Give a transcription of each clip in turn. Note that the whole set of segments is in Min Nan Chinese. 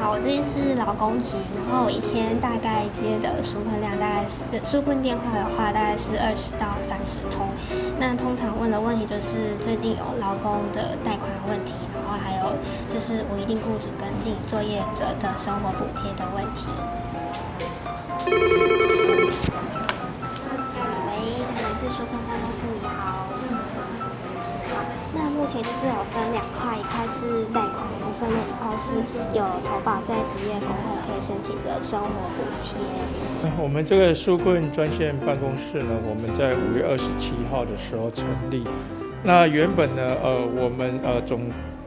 好，我這邊是勞工局，然後我一天大概接的紓困量大概是紓困電話的話，大概是20到30通。那通常問的問題就是最近有勞工的貸款問題，然後還有就是無一定雇主跟自營作業者的生活補貼的問題。喂，台南市紓困辦公室，你好。那目前就是有分兩塊，一塊是貸款部分，那一塊是有投保在職業工會可以申請的生活補貼。我們這個紓困專線辦公室呢，我們在5月27號的時候成立。那原本呢，我們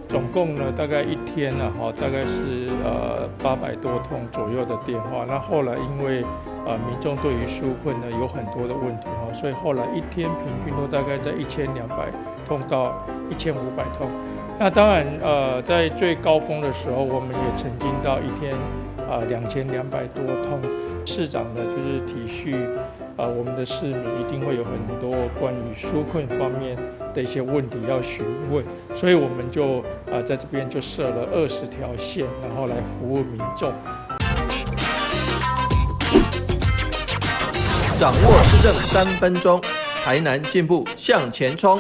總共呢，大概一天呢，哈，大概是800多通左右的電話。那後來因為民眾對於紓困呢有很多的問題哈，所以後來一天平均都大概在1200通到1500通。那當然在最高峰的時候，我們也曾經到一天2200多通。市長呢就是體恤我們的市民一定會有很多關於紓困方面的一些問題要詢問，所以我們就在這邊就設了20條線，然後來服務民眾。掌握市政3分鐘，台南進步向前衝。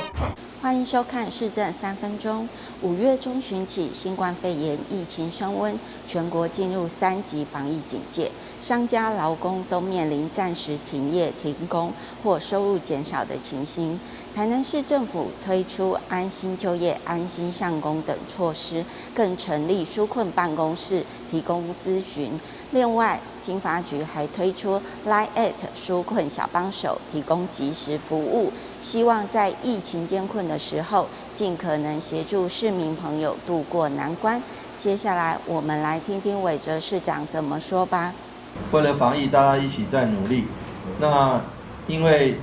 歡迎收看市政三分鐘。5月中旬起，新冠肺炎疫情升溫，全國進入3級防疫警戒，商家、勞工都面臨暫時停業、停工或收入減少的情形。台南市政府推出安心就業、安心上工等措施，更成立紓困辦公室提供諮詢。另外，經發局還推出 Line@ 紓困小幫手，提供即時服務，希望在疫情艱困的時候，盡可能協助市民朋友渡過難關。接下來，我們來聽聽韋哲市長怎麼說吧。為了防疫，大家一起在努力。那因為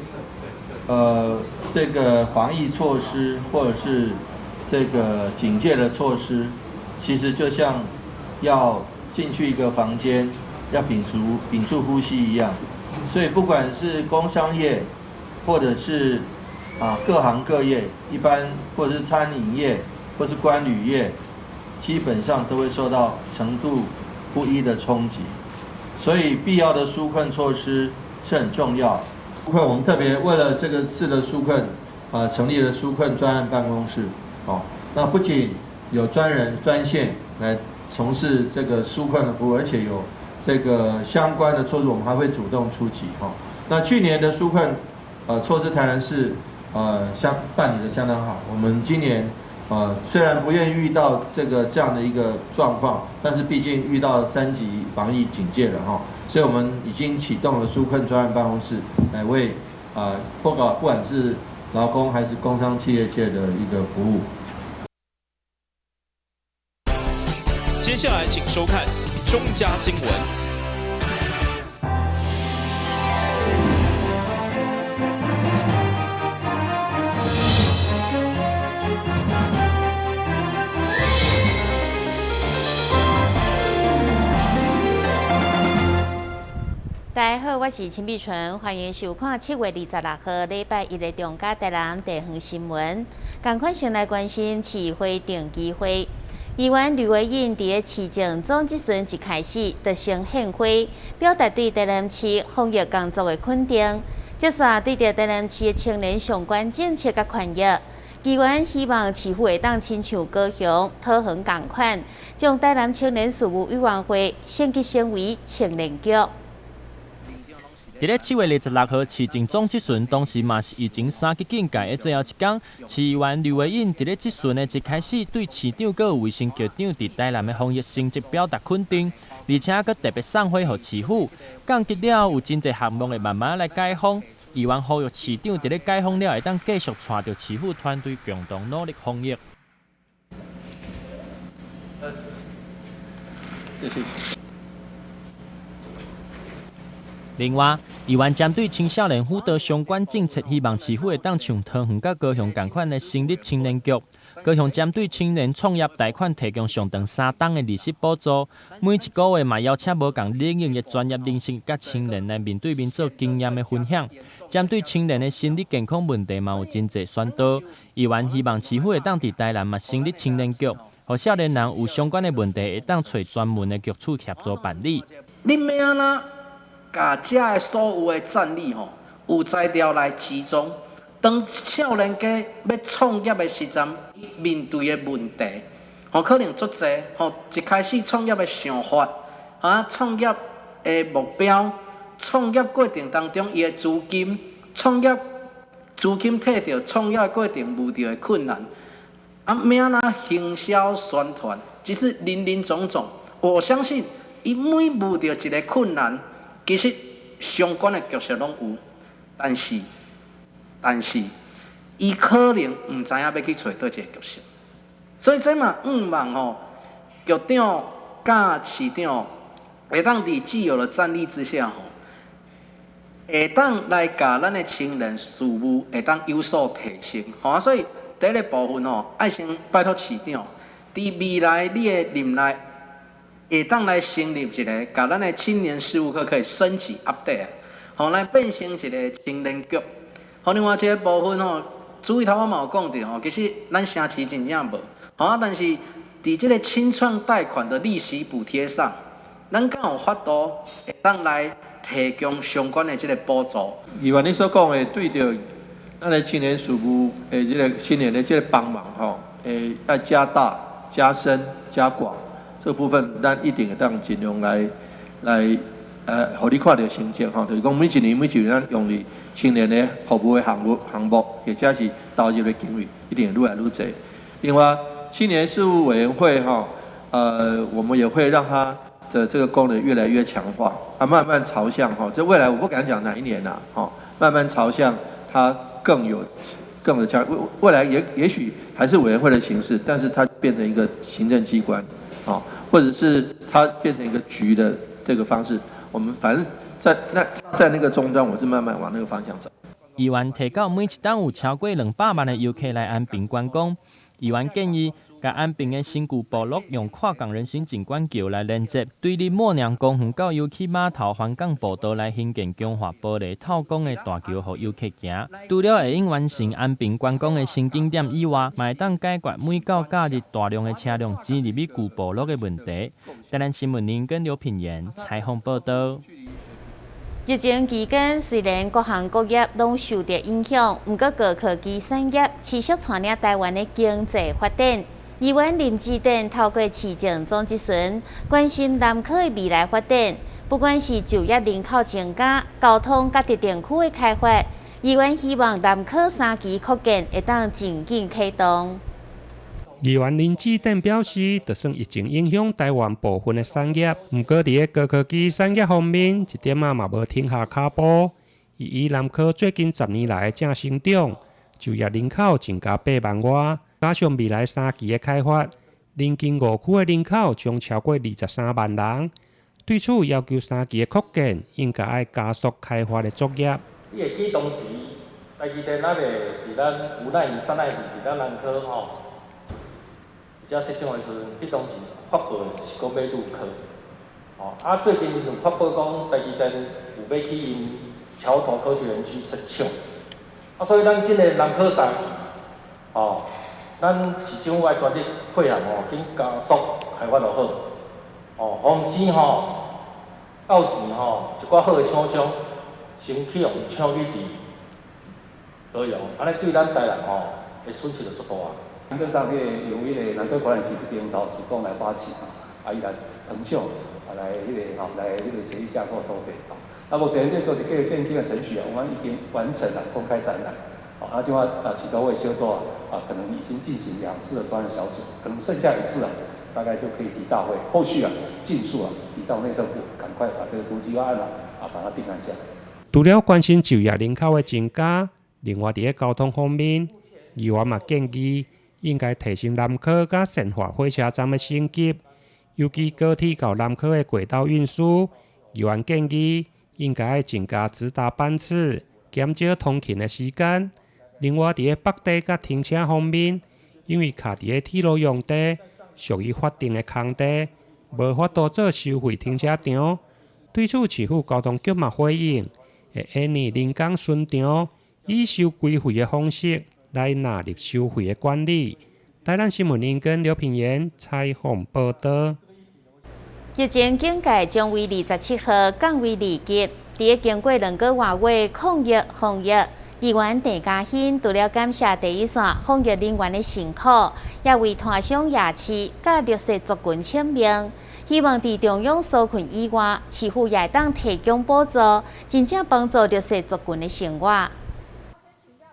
這個防疫措施或者是這個警戒的措施，其實就像要進去一個房間，要屏住呼吸一樣。所以不管是工商業，或者是各行各業，一般或者是餐飲業，或是觀旅業，基本上都會受到程度不一的衝擊。所以必要的紓困措施是很重要。紓困，我們特別為了這個次的紓困，成立了紓困專案辦公室。哦，那不僅有專人專線來從事這個紓困的服務，而且有這個相關的措施，我們還會主動出擊。哈，那去年的紓困，措施台南市，辦理得相當好。我們今年，雖然不願意遇到這樣的一個狀況，但是畢竟遇到3級防疫警戒了哈，所以我們已經啟動了紓困專案辦公室，來為不管是勞工還是工商企業界的一個服務。接下來請收看中嘉新聞。大家好，我是陳美純，歡迎收看7月26號禮拜一的中嘉台南地方新聞。仝款先來關心市會定期會，議員呂維穎佇咧市政總質詢一開始就先獻花，表達對台南市防疫工作的肯定。接續對著台南市的青年相關政策佮權益，議員希望市府會當親像高雄、桃園仝款，將台南青年事務委員會升級成為青年局。佇咧7月26號市政總質詢，當時嘛是疫情3級警戒的最後一工。市議員呂維穎佇咧質詢的一開始，對市長佮衛生局長佇台南的防疫成績表達肯定，而且閣特別送花予市府，降級了有真濟項目會慢慢來解封。議員呼籲市長佇咧解封了，會當繼續帶著市府團隊共同努力防疫。謝謝。另外，議員針對青少年輔導相關政策，希望市府會當像桃園佮高雄仝款的成立青年局。高雄針對青年創業貸款提供上長3冬的利息補助，每一個月嘛邀請無仝領域的專業人士佮青年來面對面做經驗的分享。針對青年的心理健康問題嘛有真濟宣導。議員希望市府會當佇台南嘛成立青年局，予少年人有相關的問題，會當揣專門的局處協助辦理。你欲按怎共遮的所有的戰力吼，有才調來集中？當少年家欲創業的時陣，面對的問題，吼可能足濟吼。一開始創業的想法，啊，創業的目標，創業過程當中伊的資金，創業資金摕著，創業過程遇著的困難，啊，欲按怎行銷宣傳，其實林林總總。我相信，伊每遇著一個困難，其實相關的角色攏有，但是，伊可能毋知影欲去揣佗一個角色，所以這嘛向望吼，局長佮市長會當佇既有的戰力之下吼，會當來共咱的青年事務會當有所提升，吼。所以第一個部分吼，愛先拜託市長，佇未來你的任內會當來成立一個，共咱的青年事務科可以升級 update，吼，來變成一個青年局。好，另外一個部分吼，主委頭我嘛有講著吼，其實咱城市真正無，吼啊，但是佇這個青創貸款的利息補貼上，咱敢有法度會當來提供相關的這個補助？議員你所講的對著咱的青年事務的這個青年的這個幫忙吼，會要加大、加深、加廣這個部分，咱一定會當盡量來，予你看著成績吼，就是講每一年每一年咱用佇青年的服務的項目，或者是投入的經費，一定會愈來愈濟。另外，青年事務委員會哈，我們也會讓它的這個功能越來越強化，啊，慢慢朝向哈，這未來我不敢講哪一年啦，哈，慢慢朝向它更有強，未來也許還是委員會的形式，但是它變成一個行政機關，啊，或者是它變成一個局的這個方式，我們反正在那個終端，我是慢慢往那個方向走。議員提到，每一冬有超過200萬的遊客來安平觀光。議員建議，共安平的新舊部落用跨港人行景觀橋來連接，對佇默娘公園到遊憩碼頭環港步道來興建強化玻璃透光的大橋，予遊客行。除了會用完成安平觀光的新景點以外，嘛會當解決每到假日大量的車輛擠入去舊部落的問題。台南新聞林跟劉品言採訪報道。疫情期間，雖然各行各業攏受著影響，毋過高科技產業持續帶領台灣的經濟發展。議員林智典透過市政總質詢，關心南科的未來發展，不管是就業人口增加、交通佮特定區的開發，議員希望南科三期擴建會當盡緊啟動。議員林智典表示，就算疫情影響台灣部分的產業，毋過佇咧高科技產業方面，一點仔嘛無停下跤步。伊以南科最近10年來的正成長，就業人口增加8萬外，加上未來三期的開發，鄰近五區的人口將超過23萬人。對此要求三期的擴建應該愛加速開發的作業。你會記當時台積電猶未佇咱吳奈里、三奈里佇咱南科吼，佇遮設廠的時陣，彼當時發布的是講欲入科，吼啊最近𪜶有發布講台積電有欲去𪜶橋頭科學園區設廠，啊所以咱這個南科線，吼，咱市政府愛全力配合吼，緊加速開發就好，哦，防止吼到時吼一寡好的廠商先去予搶去佇高雄，按呢對咱台南吼的損失就足大。原則上，彼個由彼個南科管理局這邊頭主動來發起，啊，伊來騰訊啊，來彼個吼，來彼個協議架構都對。那目前這都是過變更的程序啊，我們已經完成了公開展覽。啊，這擺啊，市都會協作啊，可能已經進行兩次的專案小組，可能剩下一次啊，大概就可以提大會。後續啊，盡速啊，提到內政部，趕快把這個圖計劃案啊，啊，把它定案下來。除了關心就業人口的增加，另外佇咧交通方面，議員嘛建議應該提升南科佮善化火車站的升級，尤其高鐵到南科的軌道運輸，議員建議應該增加直達班次，減少通勤的時間。另外，佇咧泊地佮停車方面，因為卡佇咧鐵路用地，屬於法定的空地，無法度做收費停車場。對此，市府交通局嘛回應，會研擬人工巡場，以收規費的方式來納入收費的管理。台南新聞林跟劉品言採訪報道。疫情警戒將為27號降為2級，佇咧經過2個外月抗疫防疫，議員鄭家興除了感謝第一線防疫人員的辛苦，也為攤商夜市佮弱勢族群請命，希望佇中央紓困以外，市府也會當提供補助，真正幫助弱勢族群的生活。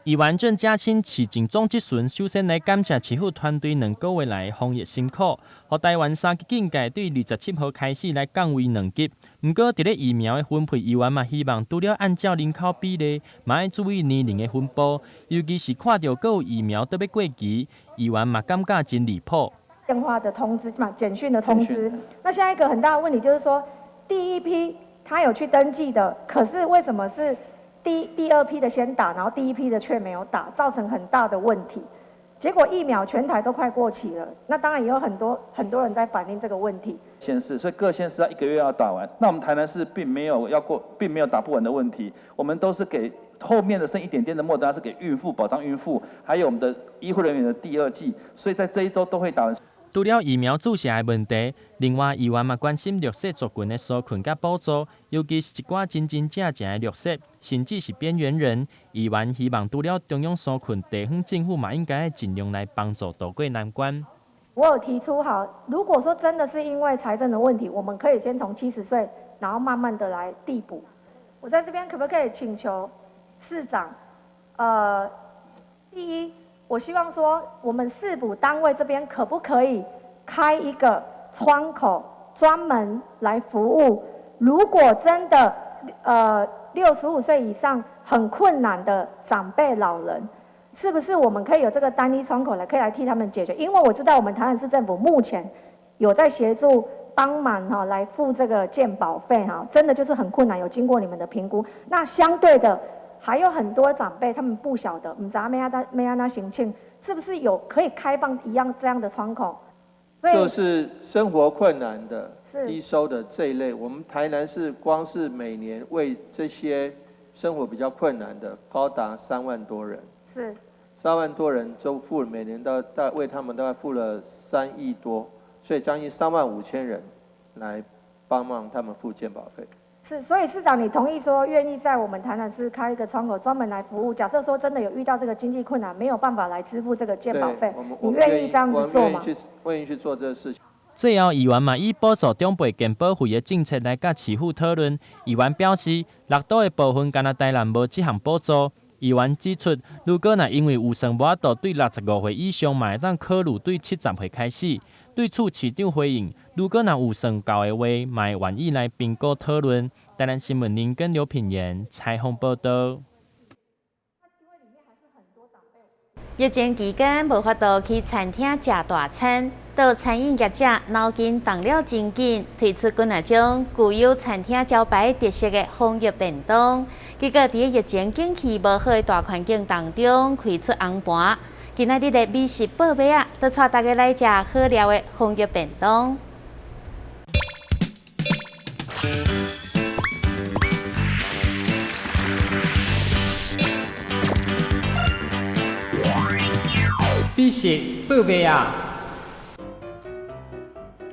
議員鄭家興市政總質詢，首先來感謝市府團隊兩個月來防疫辛苦，予台灣三級警戒對27號開始來降為2級。毋過，佇咧疫苗的分配，議員嘛希望除了按照人口比例，嘛愛注意年齡的分布，尤其是看著閣有疫苗都欲過期，議員嘛感覺真離譜。電話的通知嘛，簡訊的通知。那現在一個很大的問題就是說，第一批他有去登記的，可是為什麼是第二批的先打，然後第一批的卻沒有打，造成很大的問題。結果疫苗全台都快過期了，那當然也有很多很多人在反映這個問題。縣市，所以各縣市要一個月要打完。那我們台南市並沒有要過，並沒有打不完的問題。我們都是給後面的剩一點點的莫德納是給孕婦保障孕婦，還有我們的醫護人員的第二劑，所以在這一周都會打完。除了疫苗注射的問題，另外議員嘛關心弱勢族群的紓困佮補助，尤其是一寡真真正正的弱勢，甚至是邊緣人。議員希望除了中央紓困，地方政府嘛應該盡量來幫助渡過難關。我有提出好，如果說真的是因為財政的問題，我們可以先從70歲，然後慢慢的來遞補。我在這邊可不可以請求市長？第一，我希望說，我們市府單位這邊可不可以開一個窗口，專門來服務？如果真的65歲以上很困難的長輩老人，是不是我們可以有這個單一窗口來，可以來替他們解決？因為我知道我們台南市政府目前有在協助幫忙哈，來付這個健保費哈，真的就是很困難，有經過你們的評估。那相對的，還有很多長輩他們不曉得，毋知欲按怎申請，是不是有可以開放一樣這樣的窗口？所以就是生活困難的、低收的這一類，我們台南市光是每年為這些生活比較困難的，高達3萬多人。是3萬多人都付每年都大為他們大概付了3億多，所以將近3萬5千人來幫忙他們付健保費。是，所以市長，你同意說願意在我們台南市開一個窗口，專門來服務？假設說真的有遇到這個經濟困難，沒有辦法來支付這個健保費，你願意這樣子做嗎？願意去做這個事情。最後，議員嘛以補助長輩健保費的政策來佮市府討論。議員表示，六都的部分干焦台南無這項補助。議員指出，如果若因為預算無法度對65歲以上，嘛會當考慮對70歲開始。對此，市長回應：如果若預算夠的話，嘛會願意來評估討論。台南新聞林跟劉品言採訪報道。疫情期間無法度去餐廳食大餐，到餐飲業者腦筋動了真緊，推出幾若種具有餐廳招牌特色的防疫便當。結果佇疫情景氣無好的大環境當中，開出紅盤。今仔日的美食報尾仔，就帶大家來食好料的防疫便當。美食報尾仔。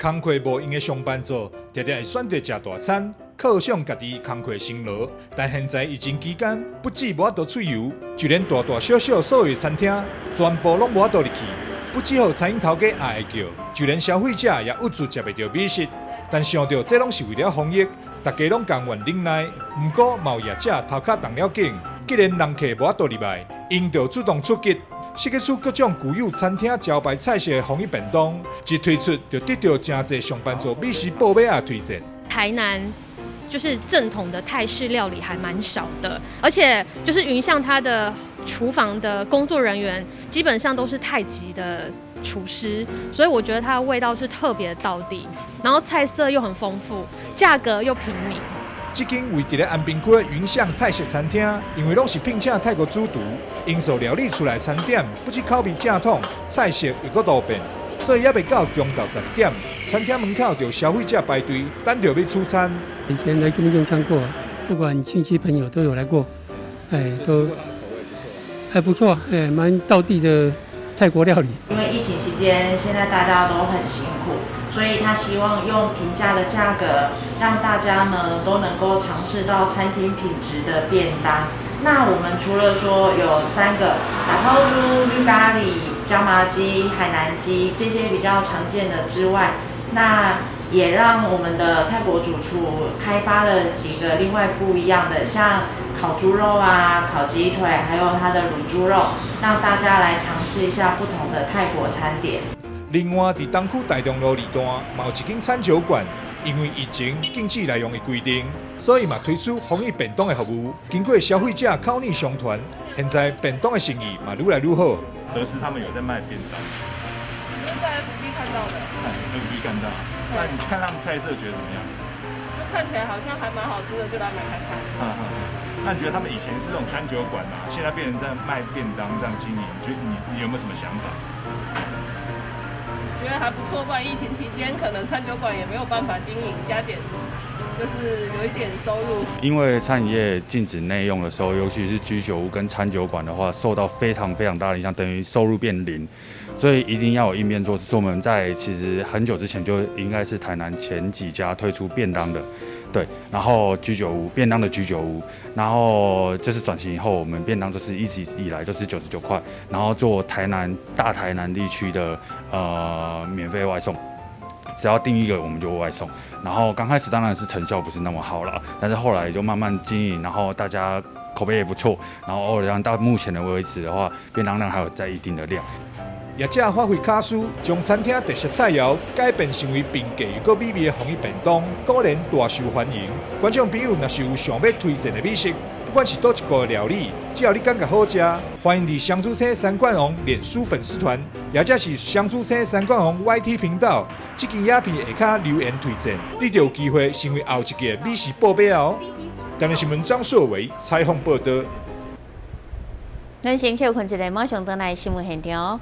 工課無閒的上班族，常常會選擇食大餐，犒賞家己工課辛勞。但現在疫情期間，不止無法度出遊，就連大大小小所有餐廳，全部攏無法度入去。不只予餐飲頭家也會叫，就連消費者也鬱卒食袂著美食。但想著這攏是為了防疫，大家攏甘願忍耐。毋過，嘛有業者頭殼動了緊，既然人客無法度入來，𪜶就主動出擊。設計出各種具有餐廳招牌菜色的防疫便當，一推出就得到誠濟上班族美食報尾仔推薦。台南就是正統的泰式料理還蠻少的，而且就是雲象它的廚房的工作人員基本上都是泰籍的廚師，所以我覺得它的味道是特別道地，然後菜色又很豐富，價格又平民。這間位佇咧安平區的雲象泰式餐廳，因為攏是聘請泰國主廚，𪜶所料理出來餐點不止口味正統，菜色又閣多變，所以猶未到中晝10點，餐廳門口就有消費者排隊等著欲取餐。以前來這邊用餐過，不管親戚朋友都有來過，哎，都還不錯，哎，蠻道地的泰國料理。因為疫情期間，現在大家都很辛苦，所以他希望用平價的價格，讓大家呢都能夠嘗試到餐廳品質的便當。那我們除了說有三個打拋豬、綠咖喱、椒麻雞、海南雞這些比較常見的之外，那也讓我們的泰國主廚開發了幾個另外不一樣的，像烤豬肉啊、烤雞腿，還有它的滷豬肉，讓大家來嘗試一下不同的泰國餐點。另外，佇東區大中路二段，嘛有一間餐酒館，因為疫情禁止內用的規定，所以嘛推出防疫便當的服務。經過消費者口耳相傳，現在便當的生意嘛愈來愈好。得知他們有在賣便當，你是在 FB 看到的？FB 看到。那你看他們菜色覺得怎麼樣？就看起來好像還蠻好吃的，就來買看看。那你覺得他們以前是這種餐酒館啊，現在變成在賣便當這樣經營，你覺得你有沒有什麼想法？覺得還不錯，不然疫情期間可能餐酒館也沒有辦法經營，加減就是有一點收入。因為餐飲業禁止內用的時候，尤其是居酒屋跟餐酒館的話，受到非常非常大的影響，等於收入變零，所以一定要有應變措施。所以我們在其實很久之前就應該是台南前幾家推出便當的，對，然後居酒屋便當的居酒屋，然後就是轉型以後，我們便當就是一直以來就是99塊，然後做台南大台南地區的免費外送。只要訂一個，我們就外送。然後剛開始當然是成效不是那麼好了，但是後來就慢慢經營，然後大家口碑也不錯，然後偶爾到目前的為止的話，便當量還有在一定的量。業者發揮巧思，將餐廳特色菜餚改變成為平價又閣美味的防疫便當，果然大受歡迎。觀眾朋友若是有想欲推薦的美食，不管是佗一國的料理，只要你感覺好食，歡迎佇雙子星三冠王臉書粉絲團，也者是雙子星三冠王 YT 頻道，這支影片下跤留言推薦，你就有機會成為後一屆美食報馬哦。台南新聞張碩偉採訪報導。咱先休困一下，馬上轉來新聞現場。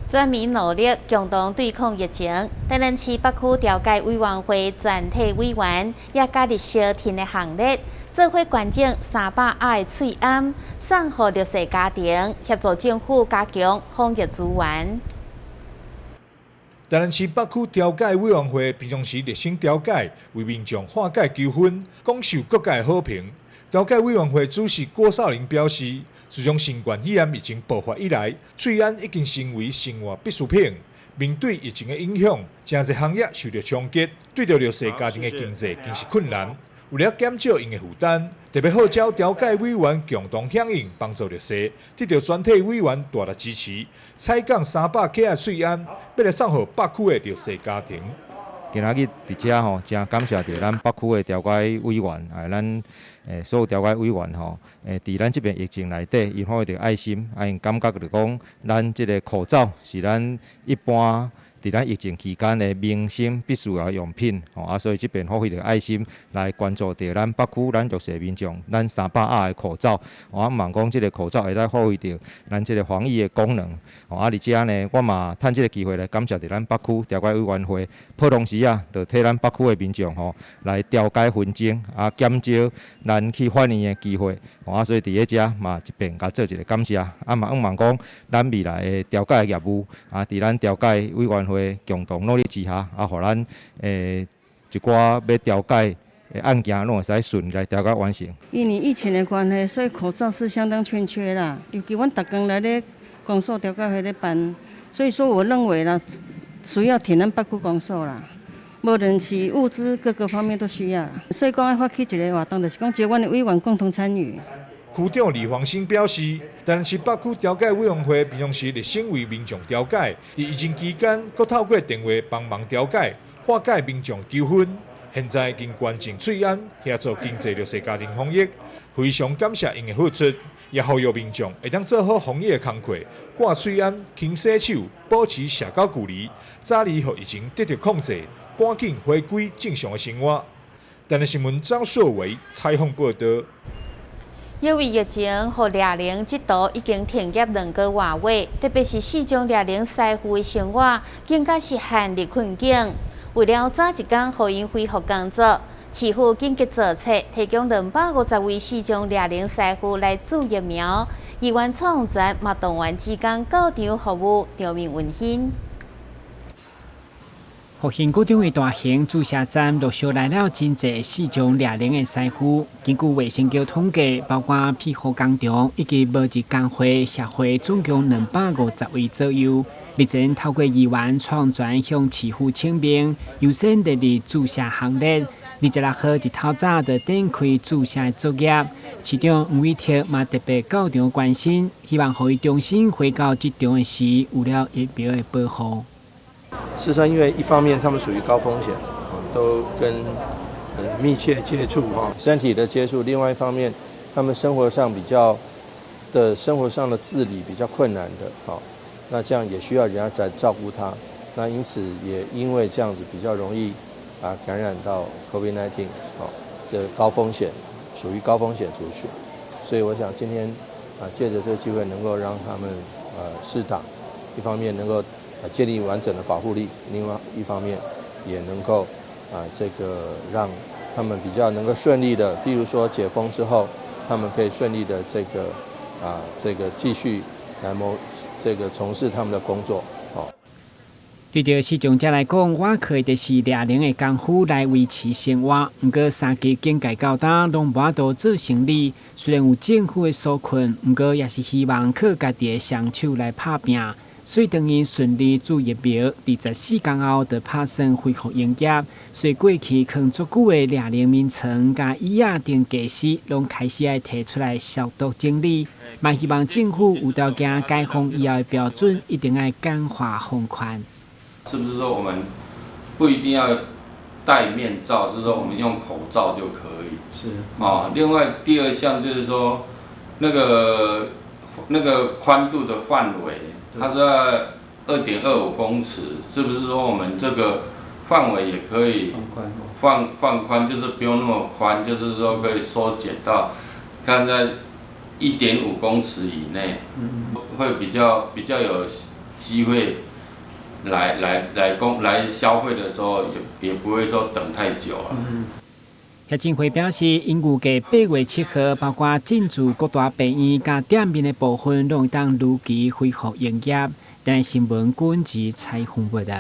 全民努力，共同對抗疫情。台南市北區調解委員會全體委員也加入相挺的行列，做伙捐贈300盒的喙罨，送予弱勢家庭，協助政府加強防疫資源。台南市北區調解委員會平常時熱心調解，為民眾化解糾紛，廣受各界好評。調解委員會主席郭少林表示，自從新冠肺炎疫情爆發以來，喙罨已經成為生活必需品。面對疫情的影響，誠濟行業受著衝擊，對著弱勢家庭的經濟更是困難。為了減少𪜶的負擔，特別號召調解委員共同響應，幫助弱勢，得到全體委員大力支持，採購300克的喙罨，欲來送予北區的弱勢家庭。今仔日佇遮吼，誠感謝著咱北區的調解委員，咱所有調解委員吼，佇咱這邊疫情內底，𪜶發揮著愛心，𪜶感覺就講，咱這個口罩是咱一般佇咱疫情期間的民生必須的用品，吼所以這邊發揮著愛心來關注著咱北區咱弱勢民眾，咱300盒的口罩，我望講這個口罩會使發揮著咱這個防疫的功能，吼佇遮呢，我嘛趁這個機會來感謝著咱北區調解委員會，普通時啊，就替咱北區的民眾吼來調解紛爭，減少咱去法院的機會，吼所以佇咧遮嘛一遍共做一個感謝，嘛向望講咱未來的調解業務，佇咱調解委員會共同努力之下，予咱一寡欲調解的案件攏會使順利來調解完成。因為疫情的關係，所以口罩是相當欠缺啦。尤其阮逐工來咧公所調解會咧辦，所以說我認為啦，需要挺咱北區公所啦。無論是物資各個方面都需要。所以講愛發起一個活動，就是講只阮的委員共同參與。區長李黃新表示，台南市北區調解委員會平常時熱心為民眾調解，佇疫情期間，閣透過電話幫忙調解，化解民眾糾紛。現在已經關進喙安，協助經濟弱勢家庭防疫，非常感謝𪜶的付出，也呼籲民眾會當做好防疫的工課，掛喙罨、勤洗手、保持社交距離，早日予疫情得著控制，趕緊回歸正常的生活。台南新聞張碩偉採訪報導。因為疫情，予掠龍這度已經停業2個外月，特別是四種掠龍師傅的生活，更加是陷入困境。為了早一工予𪜶恢復工作，市府緊急做策，提供250位四種掠龍師傅來注疫苗。議員蔡旺泉嘛動員志工到場服務，場面溫馨。復興國中的大型注射站陸續來了真濟四種掠龍的師傅。根據衛生局統計，包括庇護工場以及無職工會協會，總共250位左右。日前透過議員創全向市府請命，優先列入注射行列。26號一透早就展開注射的作業。市長黃偉哲嘛特別到場關心，希望予伊重新回到職場的時，有了疫苗的保護。事實上，因為一方面他們屬於高風險，都跟很密切接觸哈，身體的接觸；另外一方面，他們生活上比較的生活上的自理比較困難的，好，那這樣也需要人家在照顧他，那因此也因為這樣子比較容易啊感染到 COVID-19，好，這高風險屬於高風險族群，所以我想今天啊借著這個機會能夠讓他們施打，一方面能夠建立完整的保護力，另外一方面也能夠啊，這個讓他們比較能夠順利的，譬如說解封之後，他們可以順利的這個啊，這個繼續來謀這個從事他們的工作。哦。對著視障者來講，倚靠的是掠龍的功夫來維持生活。毋過三級警戒到今攏無法度做生理，雖然有政府的紓困，毋過也是希望靠家己的雙手來拍拚。所以當𪜶順利注疫苗，24工後就拍算恢復營業。所以過去囥足久的掠龍眠床、佮椅仔等家私，攏開始愛提出來消毒整理。嘛希望政府有條件解封以後的標準，一定愛簡化放寬。是不是說我們不一定要戴面罩，是說我們用口罩就可以？是。啊，另外第二項就是說，那個寬度的範圍。它是2.25公尺，是不是說我們這個範圍也可以放寬，就是不用那麼寬，就是說可以縮減到，看在1.5公尺以內，會比較有機會來消費的時候，也不會說等太久了。協進會表示，𪜶預計8月7號，包括進駐各大病院佮店面的部分，攏會當如期恢復營業。台新聞軍事採訪報導。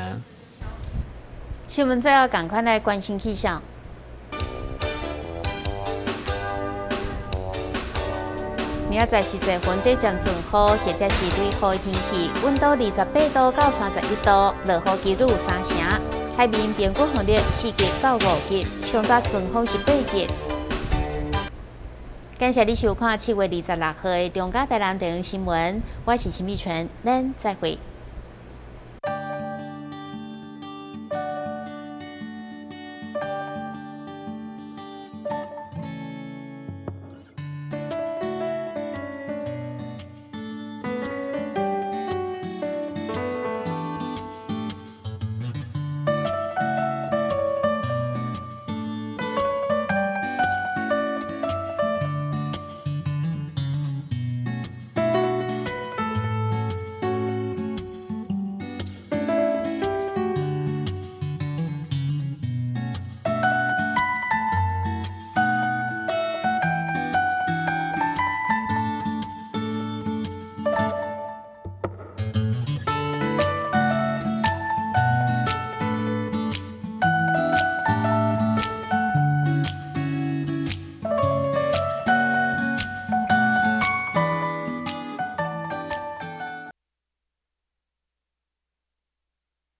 新聞最後，趕快來關心氣象。明仔載是濟雲底將陣雨，或者是雷雨天氣，溫度28度到31度，落雨幾率3成。海面平均風力4級到5級，上大陣風是8級。感謝你收看7月26號的中嘉台南地方新聞，我是陳美純，咱再會。